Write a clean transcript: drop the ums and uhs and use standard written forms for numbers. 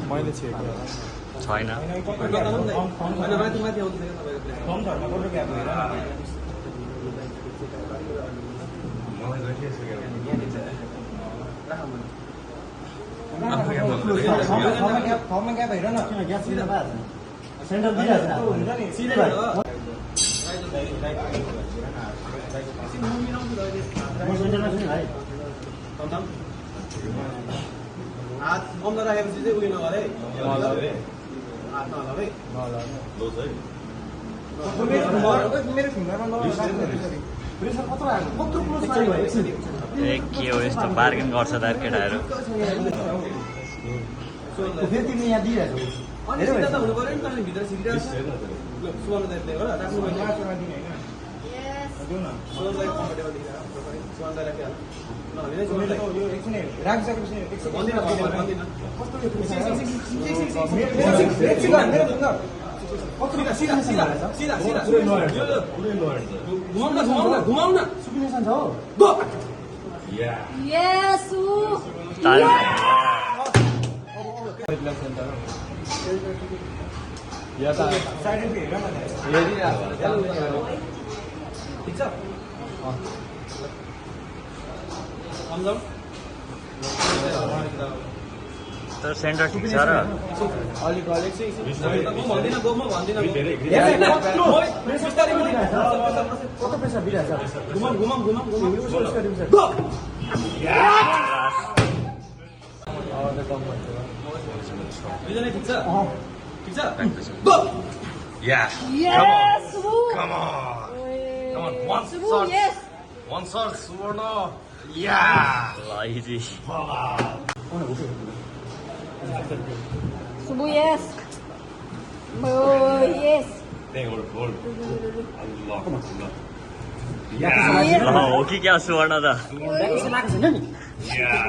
मैले छेकेँ छैन। सेन्टर दिइरहेछ हात कम्दा राखेपछि चाहिँ उयो नगर है हात नहलाउ है मेरो फिङ्गरमा के हो यस्तो बार्गेन गर्छ त केटाहरू। फेरि तिमीले यहाँ दिइरहेछौ अनि सिधा त हुनु पर्यो नि त भित्र छिरिरहेछ सुवर्ण दाइले हो र राख्नु पर्ने सुवर्ण कम्फर्टेबल सुवर्ण दाइ राखिहाल नहलिने सुवर्ण दाइ यो एकछिन राखिसकेपछि भन्दिन भन्दिन कस्तो घुमाउ न सुपिनेसन छ हो ठिक छ तर सेन्टर ठिक छ र अलिक अलिक भन्दिन गोमा भन्दिन कस्तो प्रेसर दिइरहेछ घुमाउ घुमाउ घुमाउ घुमाउ दुईजना ठिक छ ठिक छ Yeah. Yes, Come on. Come on. One Subu, shot. yes. One shot. Suvarna. Yeah. Laiji Subu, yes. Oh, yes. Hold, hold. Allah. हो कि क्या सुवर्ण त लागेको छैन नि Yeah.